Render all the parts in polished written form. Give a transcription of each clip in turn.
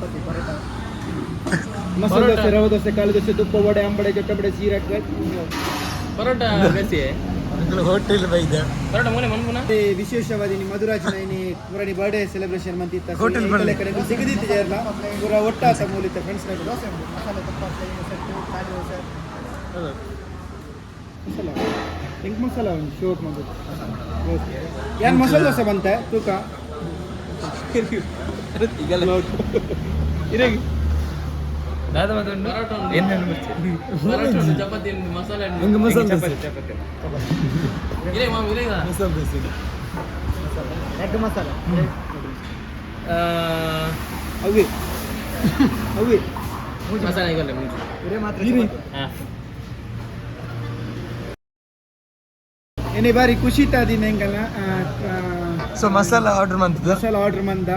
ಚಪಾತಿ, ಪರೋಟ, ಮಸಾಲೆ ದೋಸೆ, ರವೆ ದೋಸೆ, ಕಾಳು ದೋಸೆ, ತುಪ್ಪ ವಡೆ, ಅಂಬಡೆ, ಚಟ್ಟಂಬಡೆ, ಸೀರಾ. ಪರೋಟ ಬೆಸಿ. ಹೋಟೆಲ್ ಬೈದ. ಪರೋಟ ಮೂನೆ ಮನ್ಪುನ. ವಿಶೇಷವಾದ ಇನಿ Madhuraj Naini ಪುರಾಣಿ birthday celebration ಮಂತಿತ್ತ. Hotel ಬರ್ಲೆ. ಕಡೆ ಸಿಗದಿತ್ತು ಜೇರ್ಲ ಪೂರ ಒಟ್ಟಾತ ಮೂಲಿತ್ತ ಫ್ರೆಂಡ್ಸ್. ದೋಸೆ ಉಂಟು, ಮಸಾಲೆ ತುಪ್ಪ, ಪ್ಲೇನ್ ಸೆಟ್ಟು, ಖಾಲಿ ದೋಸೆ. ಮಸಾಲ ಎಂಕ್ ಮಸಾಲ ಉಂಟು ಶೋಕ್ ಮಂತು. ಯಾನ್ ಮಸಾಲೆ ದೋಸೆ ಬಂತೆ ತೂಕ. ಈಗಲ್ಲ ಇರೇಗಿ. ದಾದ ಉಂಟು, ಪರೋಟ ಉಂಟು, ಪರೋಟ ಉಂಟು, ಚಪಾತಿ ಉಂಟು, ಮಸಾಲೆ ಉಂಟು. ನಿಂಗೆ ಮಸಾಲೆ ದೋಸೆ. ಇರೇ ಮಾಮ, ಇರೇ. ಮಸಾಲೆ ದೋಸೆ. ಎಗ್ ಮಸಾಲ. ಅವೇ ಅವೇ. ಮಸಾಲೆ ಈಗಲ್ಲ ಮುಂಚೆ. ಇರೇ ಮಾತ್ರ. ಇರೇ. ಚಪಾತಿ. ಹಾ. ಎನೆ ಬಾರಿ ಖುಷಿ ತಾದಿನ ಎಂಕಲ್ನ. ಸೊ ಮಸಾಲ ಆರ್ಡರ್ ಮಂತದ. ಮಸಾಲ ಆರ್ಡರ್ ಮಂದ.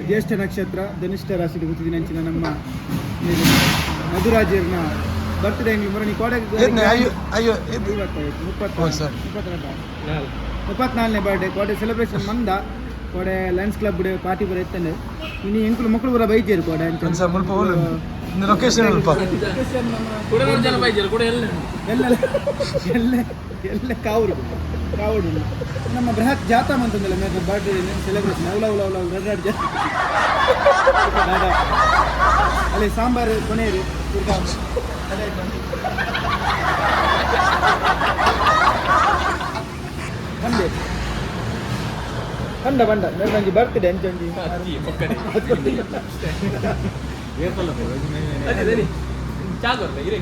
ಜ್ಯೇಷ್ಠ ನಕ್ಷತ್ರ ಧನಿಷ್ಠ ರಾಶಿ ಗೊತ್ತಿದಿನ ನಮ್ಮ ಮಧುರಾಜರ್ನ ಬರ್ತ್ಡೇ ಎಂಗ್ಲಿ ಮುರಣಿ ಕೋಡೆ. ಏತ್ನೆ? ಅಯ್ಯೋ ಅಯ್ಯೋ, ಏತ್? 50, ಓ, sorry. 32, 34ನೇ ಬರ್ಡೇ ಕೋಡೆ ಸೆಲೆಬ್ರೇಷನ್ ಮಂದ. ಕೋಡೆ ಲಯನ್ಸ್ ಕ್ಲಬ್ ಪಾರ್ಟಿ ಬರ ಇತ್ತಂಡೆ. ಇನಿ ಎಂಕುಲು ಮಕ್ಕಳು ಬರ ಬೈಜೇರು ಕೋಡೆ ಅಂಚ. ಒಂದ್ಸ ಮುಲ್ಪ ಹೋಲು ಲೊಕೇಶನ್ ಮುಲ್ಪ. ಲೊಕೇಶನ್ ನಮ್ಮ ಕೂಡ ನೂರು ಜನ ಬೈಜರು ಕೂಡ ಎಲ್ಲ. ಎಲ್ಲ ಎಲ್ಲ ಎಲ್ಲ ಕಾವೂರು ಕಾವೂರು ನಮ್ಮ ಬೃಹತ್ ಜಾತಾ ಮಂತಂದಲ್ಲ ಮೇರೆ ಬರ್ಡೇ ಸೆಲೆಬ್ರೇಷನ್. ಅವಲ ಅವಲ ಅವಲ ರೆಡ್ ರೆಡ್ ಜಾತ ದಾದಾ. ಅಲ್ಲಿ ಸಾಂಬಾರು ಕೊನೆಯರು. ಬಂದೆ ಬಂಡ ಬಂಡ ಮೇರೆ ಒಂಜಿ ಬರ್ತ್ಡೇ ಅಂಚೊಂಜಿ. ಅಜ್ಜಿ ಪಕ್ಕನೆ ಅದೇ ಸರಿ, ಚಾ ಕೊರ್ತೆ ಇರೇ.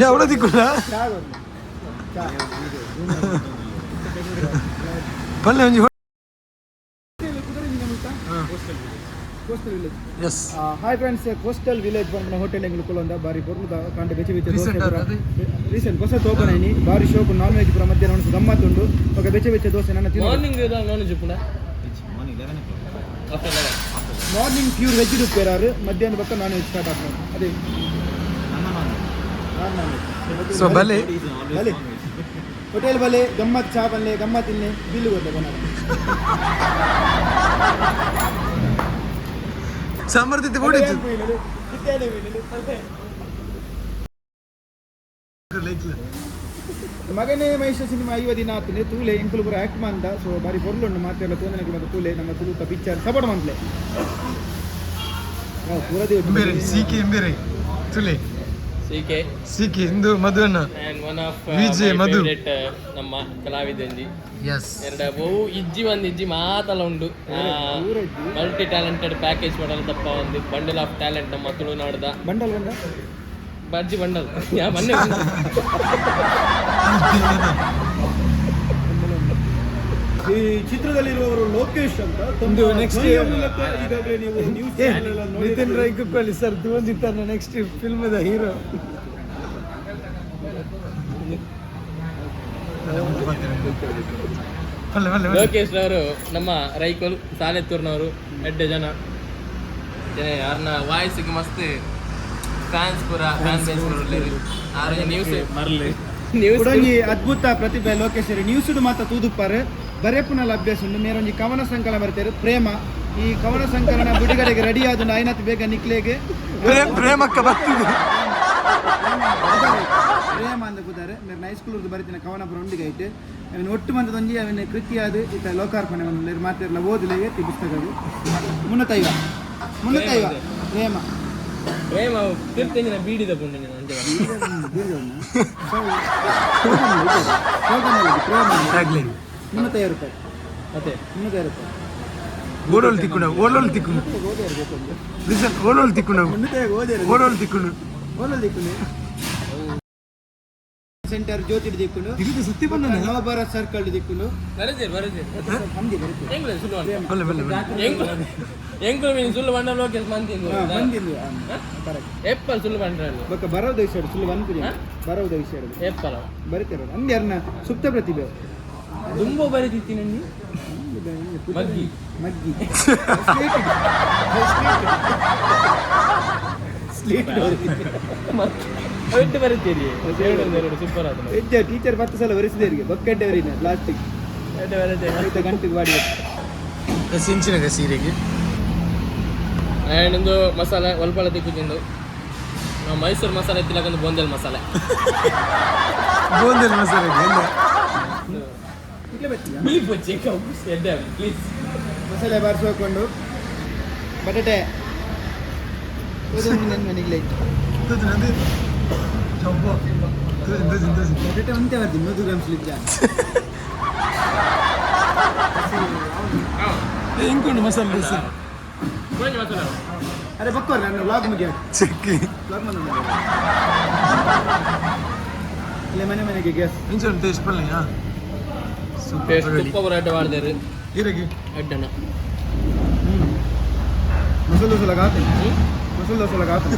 ಯಾ ಅವಳ ದಿಕ್ಕುಲ್ಲ. ಚಾ ಕೊರ್ಲೆ. ಚಾ. ಪಲ್ಯ ಒಂಜಿ. Coastal village. S. Hi friends, coastal village ಪನ್ಪುನ ಹೋಟೆಲ್ ಎಂಗ್ಲು ಕುಲೊಂದ ಬಾರಿ ಪೊರ್ಲುದ ಕಾಂಡೆ ಬೆಚ್ಚ ಬೆಚ್ಚ ದೋಸೆ. Recent ಆದ ಅದೇ? ರೀಸೆಂಟ್ ಹೊಸ ಓಪನ್ ಆಯ್ನಿ. ಬಾರಿ ಶೋಕು. ನಾನ್ ವೆಜ್ ಪೂರ ಮಧ್ಯಾಹ್ನ ಉಣಸು ಗಮ್ಮತ್ ಉಂಡು. ಬೊಕ ಬೆಚ್ಚ ಬೆಚ್ಚ ದೋಸೆ ನನ್ನ ತಿನ್ನು. ಮಾರ್ನಿಂಗ್ ನಾನ್ ವೆಜ್ ಪುನಃ ಆಫ್ಟರ್ 11. ಮಾರ್ನಿಂಗ್ ಪ್ಯೂರ್ ವೆಜ್ ಉಪ್ಪೇರಾರು, ಮಧ್ಯಾಹ್ನ ಬೊಕ ನಾನ್ ವೆಜ್ ಸ್ಟಾರ್ಟ್ ಆಗ್ತದೆ. ಅದೇ ಸೊ ಬಲೆ. ಬಲೆ ಹೋಟೆಲ್ ಬಲೆ ಗಮ್ಮತ್. ಚಾ ಬಲ್ಲೆ ಗಮ್ಮತ್. ಇಲ್ಲಿ ಬಿಲ್ಲು ಗೊತ್ತ ಬನ್ನ. ಸಾಂಬಾರ್ ತಿತ್ತಿ ಓಡಿತ್ತು. ಮಗನೇ ಮಹೇಶ ಸಿನಿಮಾ 50 ದಿನ ಆತನೆ ತೂಲೆ. ಎಂಕುಲು ಪೂರ ಆಕ್ಟ್ ಮಂದ. ಸೊ ಬಾರಿ ಪೊರ್ಲುಂಡು. ಮಾತೆಲ್ಲ ತೋಂದನೆ ಕೂಡ ತೂಲೆ. ನಮ್ಮ ತುಳುತ ಪಿಕ್ಚರ್ ಸಪೋರ್ಟ್ ಮಂತ್ಲೆ ಪೂರ. ಇಂಬೇರೆ ಸಿಕೆ ಇಂಬೇರೆ ತುಲೆ. C K. ಸಿಕೆ ಇಂದು ಮಧುವನ್ನ. And one of VJ Madhu. Favourite ನಮ್ಮ ಕಲಾವಿದಂಜಿ. ಎಸ್. ಎರಡ ಬಹು ಇಜ್ಜಿ ಒಂದು ಇಜ್ಜಿ ಮಾತಲ್ಲ ಉಂಡು. ಪೂರ ಇಜ್ಜಿ. ಮಲ್ಟಿ ಟ್ಯಾಲೆಂಟೆಡ್ ಪ್ಯಾಕೇಜ್ ಮಾಡಲು ತಪ್ಪ ಒಂದು ಬಂಡಲ್ ಆಫ್ ಟ್ಯಾಲೆಂಟ್ ನಮ್ಮ ತುಳುನಾಡ್ದ. ಬಂಡಲ್ ಬಂಡ. ಬಜ್ಜಿ ಬಂಡಲ್ ಯಾ ಬನ್ನಿ ಬಂಡಲ್. ಈ ಚಿತ್ರದಲ್ಲಿರುವವರು ಲೋಕೇಶ್ ಅಂತ ತಮ್ಮ ಒಂದು next ಧ್ವನಿಯ ಮೂಲಕ ಈಗಾಗಲೇ ನೀವು ನ್ಯೂಸ್ ಚಾನೆಲ್ ಎಲ್ಲ ನಿತಿನ್ ನೋಡಿರ್ತೀರಿ. ರೈ ಕುಕ್ಕಳಿ ಸರ್ ತನ್ನ ನೆಕ್ಸ್ಟ್ ಫಿಲ್ಮ್ದ ಹೀರೋ. ಬಲ್ಲೆ ಬಲ್ಲೆ ಬಲ್ಲೆ. ಲೋಕೇಶ್ ಅವರು ನಮ್ಮ ರೈಕೋಲ್ ಸಾಲೆತ್ತೂರ್ನವರು, ಎಡ್ಡೆ ಜನ. ಯಾರನ್ನ ವಾಯ್ಸ್ಗೆ ಮಸ್ತ್ ಫ್ಯಾನ್ಸ್ ಪೂರ, ಫ್ಯಾನ್ ಬೇಸ್ ಪೂರ ಉಲ್ಲೇರು. ಆರು ನ್ಯೂಸ್ ಮರ್ಲಿ. ನ್ಯೂಸ್. ಕುಡೊಂಜಿ ಅದ್ಭುತ ಪ್ರತಿಭೆ ಲೋಕೇಶ್. ನ್ಯೂಸ್ ಮಾತ್ರ ತೂದುಪ್ಪಾರು ಬರೆಪುನಲ ಅಭ್ಯಾಸ ಉಂಡು. ಮೇರೊಂಜಿ ಕವನ ಸಂಕಲನ ಬರ್ತಾರೆ ಪ್ರೇಮ. ಈ ಕವನ ಸಂಕಲನ ಬಿಡುಗಡೆಗೆ ರೆಡಿ ಆದ ಆಯ್ನತ್ ಬೇಗ ನಿಕ್ಲೆಗೆ. ಪ್ರೇಮ್ ಪ್ರೇಮಕ್ಕ ಬರ್ತಿದೆ. ಪ್ರೇಮ ಅಂದ ಕೂತಾರೆ. ಮೇರೆ ಹೈಸ್ಕೂಲ್ ಬರಿತಿನ ಕವನ ಪುರ ಉಂಡಿಗೆ ಐಟ್ ಅವನ ಒಟ್ಟು ಮಂದದೊಂಜಿ ಅವನ ಕೃತಿಯಾದ ಇತ್ತ ಲೋಕಾರ್ಪಣೆ ಬಂದು ಮಾತಿರಲ್ಲ ಓದಲಿಗೆ ಈ ಪುಸ್ತಕದು 350 350 ಪ್ರೇಮ. ಪ್ರೇಮ ತಿರ್ತಂಜಿನ ಬೀಡಿದ ಪುಂಡು ನೀನು ಅಂಚೆ. ಪ್ರೇಮ. ಟ್ಯಾಗ್ಲೈನ್. 350 ರೂಪಾಯಿ. ಮತ್ತೆ. 350 ರೂಪಾಯಿ. ಓಡೋಲ್ ತಿಕ್ಕುಂಡ ಓಡೋಲ್ ತಿಕ್ಕುಂಡು ಲಿಸನ್ ಓಡೋಲ್ ತಿಕ್ಕುಂಡು ಓಡೋಲ್ ತಿಕ್ಕುಂಡು. ಸೆಂಟರ್ ಜ್ಯೋತಿ ದಿಕ್ಕುಂಡು. ಇದು ಸುತ್ತಿ ಬಂದ. ನವಭಾರತ್ ಸರ್ಕಲ್ ದಿಕ್ಕುಂಡು. ಬರಜೇರು ಬರಜೇರು. ಹಂದಿ ಬರುತ್ತೆ. ಎಂಗ್ಲ ಸುಳ್ಳು ಬಂಡ. ಬಲ್ಲೆ ಬಲ್ಲೆ ಬಲ್ಲೆ. ಎಂಗ್ಲ ಎಂಗ್ಲ ಮೀನು ಸುಳ್ಳು ಬಂಡ ಲೋಕೇಶ್ ಮಂತಿ. ಹಾ, ಬಂದಿದ್ದು ಕರೆಕ್ಟ್. ಏಪ್ಪಲ್ ಸುಳ್ಳು ಬಂಡ್ರಲ್ಲ. ಬೊಕ್ಕ ಬರೋದ ವಿಷಯ ಸುಳ್ಳು ಬಂದ್ಪುಜಿ. ಬರೋದ ವಿಷಯ. ಏಪ್ಪಲ. ಬರಿತಾರೆ ಅಂದೆ ಅರ್ನ ಸುಪ್ತ ಪ್ರತಿಭೆ. ದುಂಬೋ ಬರೀತಿತ್ತಿ ನಂಜಿ ಮಗ್ಗಿ. ಮಗ್ಗಿ ಸ್ಲೇಟ್. ಒಟ್ಟು ಬರೀತೀರಿ ಎರಡು ಎರಡು ಸೂಪರ್ ಆದ. ಹೆಜ್ಜೆ ಟೀಚರ್ 10 ಸಲ ಒರೆಸಿದರಿಗೆ ಬೊಕ್ಕಡ್ಡೆ ಅವರಿನ ಲಾಸ್ಟಿಗೆ. ಎಡ್ಡೆ ಬರೀತೀರಿ. ಗಂಟೆಗೆ ಬಾಡಿ. ಸಿಂಚಿನ ಸೀರೆಗೆ. And ಒಂದು ಮಸಾಲೆ ಒಲ್ಪಳ ತಿಕ್ಕುಜಿಂದು ನಾವು ಮೈಸೂರು ಮಸಾಲೆ ತಿಲ್ಲಕೊಂದು ಬೋಂದೆಲ್ ಮಸಾಲೆ. ಬೋಂದೆಲ್ ಮಸಾಲೆ ಎಲ್ಲ. ಇಡ್ಲಿ ಬತ್ತಿಯ. ಎಡ್ಡೆ ಪ್ಲೀಸ್. ಮಸಾಲೆ ಬಾರಿಸಿ ಹಾಕೊಂಡು ಬಟಾಟೆ ಮನೆಗೆ. ತೋಜಿನ ಅದೇ ಜಬ್ಬ ತೋಜಿನ ತೋಜಿನ ತೋಜಿನ. ಬಟಾಟೆ ಒಂದೇ ಬರ್ತೀನಿ 100 ಗ್ರಾಮ್ ಸ್ಲಿಪ್ ಜಾಸ್ತಿ. ಇಂಕೊಂಡು ಮಸಾಲೆ ದೋಸೆ. ಕೊಂಚ ಮಸಾಲೆ. ಅರೆ ಬಕ್ಕೋರ್ ನಾನು ವ್ಲಾಗ್ ಮುಗಿಯ. ಚೆಕ್ಕಿ. ವ್ಲಾಗ್ ಬಂದ ಅಲ್ಲೇ ಮನೆ ಮನೆಗೆ ಗ್ಯಾಸ್. ಇಂಚೊಂದು ಟೇಸ್ಟ್ ಪಲ್ಲೆ ಹಾ. Taste super. ತುಪ್ಪ ಪರೋಟ ಮಾಡಿದೇರು. ಇರಗಿ. ಎಡ್ಡನ. ಮಸಾಲೆ ದೋಸೆ ಲಗಾತೀನಿ, ಮಸಾಲೆ ದೋಸೆ ಲಗಾತೀನಿ.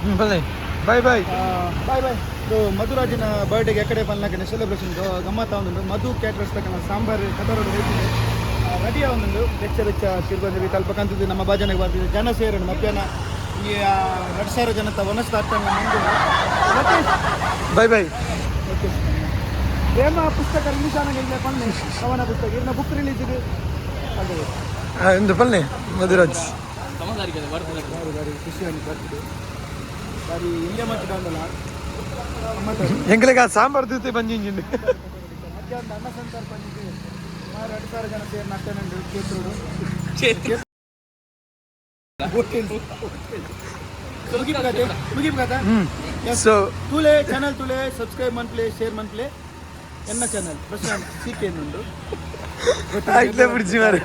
ಹ್ಞೂ ಬಲ್ಲೆ, ಬಾಯ್ ಬಾಯ್. Boy boy. ಇದು ಮಧುರಾಜನ ಬರ್ಡೇಗೆ ಎಕಡೆ ಪಲ್ನಾಕನೆ ಸೆಲೆಬ್ರೇಷನ್ ಗಮ್ಮತ್ತ ಒಂದು ಮಧು ಕ್ಯಾಟ್ರಸ್ ತಕ್ಕನ ಸಾಂಬಾರ್ ಕಟೋರ ರೆಡಿ ಒಂದು ಬೆಚ್ಚ ಬೆಚ್ಚ ತಿರ್ಗೊಂದಿವಿ ತಲ್ಪ ಕಂತದ್ದು ನಮ್ಮ ಭಾಜನೆಗೆ ಬರ್ತಿದೆ ಜನ ಸೇರೋಣ ಮಧ್ಯಾಹ್ನ ಈ 2000 ಜನತ ವನಸ್ತ ಆಗ್ತಾನೆ. Boy boy. ಓಕೆ. ಪ್ರೇಮ ಪುಸ್ತಕ ರಿಲೀಸ್ ಆನಾಗ ಪನ್ನೆ ಕವನ ಪುಸ್ತಕ ಇನ್ನು ಬುಕ್ ರಿಲೀಸ್ ಆಗ್ತದೆ. ಒಂದು ಪಲ್ಲೆ ಮಧುರಾಜ್. ಸಮಾಧಾನಿಕೆ ಬರ್ತದೆ. ಭಾರಿ ಭಾರಿ ಖುಷಿ ಆಗಿ ಬರ್ತಿದೆ. ಭಾರಿ ಇಂಡಿಯಾ ಮಟ್ಟದ ಒಂದಲ್ಲ. ಎಂಗ್ಲಿಗೆ ಆ ಸಾಂಬಾರ್ ದೂತೆ ಬಂಜಿ ಇಂಜಿನ್. ಮಧ್ಯಾಹ್ನದ ಅನ್ನ ಸಂತರ್ಪಣೆಗೆ ಸುಮಾರು 2000 ಜನ ಸೇರಿ ನಟ್ಟೆ ಕ್ಷೇತ್ರಡು. ಮುಗಿಪ್ ಕತೆ, ಮುಗಿಪ್ ಕತೆ. ಹ್ಞೂ ಸೊ ತೂಲೆ ಚಾನಲ್ ತೂಲೆ, ಸಬ್ಸ್ಕ್ರೈಬ್ ಮನ್ಪ್ಲೆ, ಶೇರ್ ಮನ್ಪ್ಲೆ. ಎನ್ನ channel Prashant C K ಉಂಟು. ಇಟ್ಲೇ ಬಿಡ್ಜಿ ಮಾರೆ.